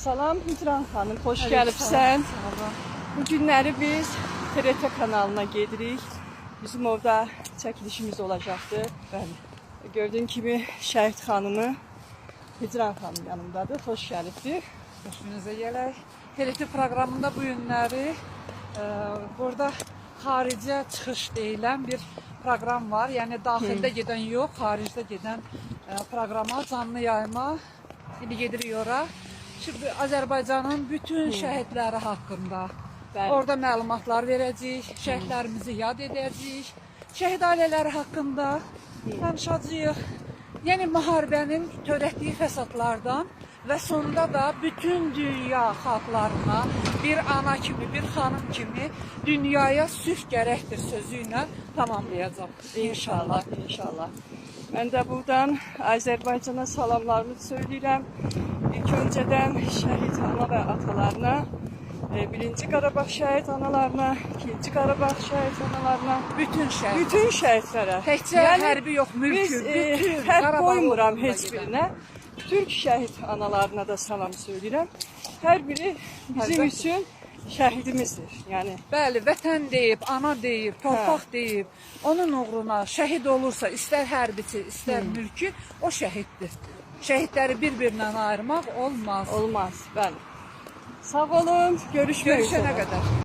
Salam Hicran xanım, xoş gəlibsən. Sağ olun. Bu günləri biz TRT kanalına gedirik. Bizim orada çəkilişimiz olacaqdı. Bəli. Gördüyün kimi Şəhid xanımı Hicran xanım yanımdadır. Xoş gəlibdir. Xoşunuza gələk. TRT proqramında bu günləri burada xaricə çıxış deyilən bir proqram var. Yəni daxildə gedən yox, xaricdə gedən proqrama, canlı yayıma indi gedirik ora. Şimdi Azərbaycanın bütün şəhidləri haqqında Bəli. orada məlumatlar verəcəyik, şəhidlərimizi yad edəcəyik, şəhid ailələri haqqında danışacağıq. Yəni müharibənin törətdiyi fəsadlardan və sonda da bütün dünya xalqlarına bir ana kimi, bir xanım kimi dünyaya sülh gərəkdir sözü ilə tamamlayacağam. İnşallah, inşallah. Mən də buradan Azərbaycana salamlarımı söyləyirəm. İlk öncədən şəhid ana və atalarına, birinci Qarabağ şəhid analarına, ikinci Qarabağ şəhid analarına, Bütün şəhid. bütün şəhidlərə. Təkcə hərbi yox, mülki, biz, bütün fərq Qarabağ qoymuram uğrunda heç gedən. birinə. Türk şəhid analarına da salam söyləyirəm. Hər biri bizim Əlbəttə. üçün şəhidimizdir. Yəni Bəli, vətən deyib, ana deyib, torpaq deyib, onun uğruna şəhid olursa, istər hərbiçi, istər mülki, o şəhiddir. Şəhidləri bir-birindən ayırmaq olmaz. olmaz, bəli. Sağ olun, görüşmək Görüşənə üzrə. qədər.